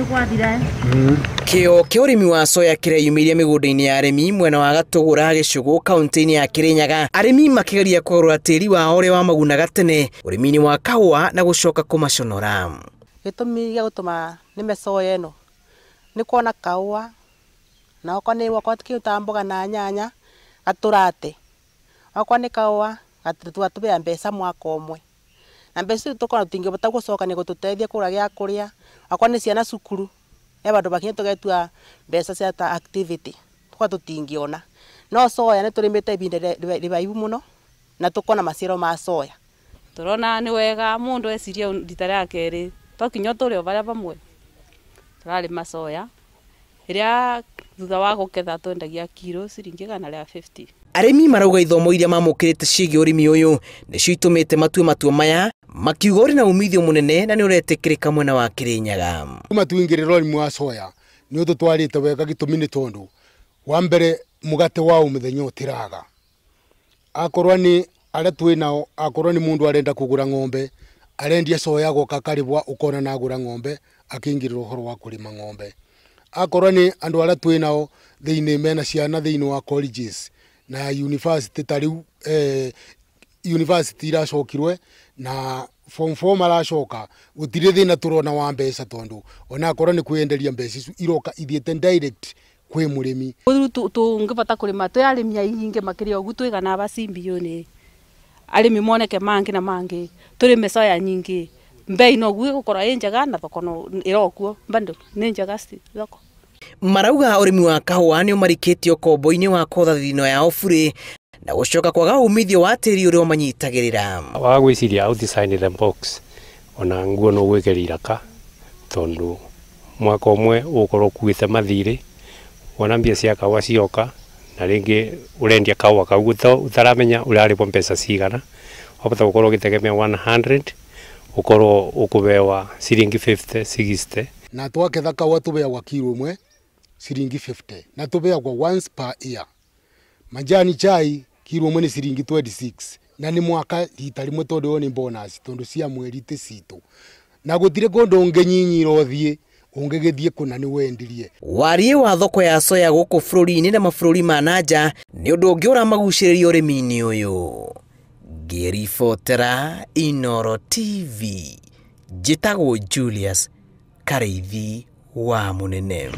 Kwathira. Kĩo kĩa ũrĩmi wa soya kĩreyumĩria mĩgũnda-inĩ ya arĩmi mwena wa Gatũgũra Gĩcũgũ kaunti-inĩ ya Kĩrĩnyaga. Arĩmi makĩgeria kũgarũra tĩri wao ũrĩa wamagunaga tene ũrĩmi-inĩ wa kahũa na gũcoka kũmaconora. Gĩtũmi gĩa gũtũma nĩme soya ĩno nĩ kuona kahũa na okorwo nĩ okorwo ti kĩndũ ta mboga na nyanya gatũrate, okorwo nĩ kahũa gatũbea mbeca mwaka ũmwe na mbeca icio tũkorwo tũtingĩhota gũcoka nĩ gũtũteithia kũgũra gĩa kũrĩa, okorwo nĩ ciana cukuru he handũ bakinya tũgetua mbeca cia ta activity tũkorwo tũtingĩona. No soya nĩ tũrĩmĩte ihinda rĩraihu mũno na tũkona maciaro ma soya. Tũrona nĩ wega mũndũ eciria rita rĩa kerĩ to kinya tũrĩ o varia vamwe tũrarĩma soya ĩrĩa thutha wa gũketha twendagia kiro ciringi 150. Arĩmi marauga ithomo iria mamũkĩrĩte ciĩgiĩ ũrĩmi ũyũ nĩcio itũmĩte matue matua maya, makiuga ũrĩ na umithio mũnene na nĩ ũretĩkĩrĩka mwena wa Kĩrĩnyaga. Kuma tuingĩrĩra ũrĩmi wa soya nĩ ũtũtwarĩte wega, gĩtũmi nĩ tondũ wa mbere mũgate wa o mũthenya ũtĩraga. Akorwo nĩ arĩa twĩ nao, akorwo nĩ mũndũ arenda kũgũra ng'ombe arendia soya goka karĩbwa ũkona na agũra ng'ombe akĩingĩrĩra ũhoro wa kũrĩma ng'ombe. Akorwo nĩ andũ arĩa twĩ nao thĩinĩ mena ciana thĩinĩ wa colleges na university, ta rĩu university iracokirwe na form 4 maracoka, gũtirĩ thĩna tũrona wa mbeca tondũ ona akorwo nĩ kwĩenderia mbeca icio iroka ithiĩte direct kwĩ mũrĩmi. Rĩu tũngĩbota kũrĩma twĩ arĩmi aingĩ makĩria ũguo twĩgana bacimbiũ nĩ arĩmi moneke mangĩ na mangĩ tũrĩme soya nyingĩ, mbei noguo ĩgũkorwo ĩ njega na thoko no ĩrokuo bado nĩ njega thoko. Marauga ũrĩmi wa kahũa nĩ ũmarikĩtie ũkombo-inĩ wa kotha thithino yao burĩ na gũcoka kwaga umithio wa tĩri ũrĩa ũmanyitagĩrĩra. Wa gwĩciria outside the box ona nguo no gwĩkĩra iraka tondũ mwaka ũmwe ũgũkorwo ũkuĩte mathirĩ, wona mbia cia kahũa cioka na rĩngĩ ũrendia kahũa kau ũtaramenya ũrarĩhwo mbeca cigana, wahota gũkorwo ũgĩtegemea 100 ũkorwo ũkũbewa ciringi 50 60. Na twaketha kahũa tũbeagwa kiro ĩmwe ciringi 50 na tũbeagwa once per year. Majani chai kiro ĩmwe nĩ ciringi 26 na nĩ mwaka rita rĩmwe tondũ ĩyo nĩ bonus tondũ cia mweri ti citũ na gũtirĩ kũndũ ũngĩnyinyira ũthiĩ ũngĩgĩthiĩ kũna nĩ wendirie. Wariĩ wa thoko ya soya gũkũ bũrũri-inĩ na mabũrũri ma na nja nĩ ũndũ ũngĩ ũramagucĩrĩria ũrĩmi-inĩ ũyũ. Ngĩribotera Inooro TV, njĩtagwo Julius Karĩithi wa Mũnene.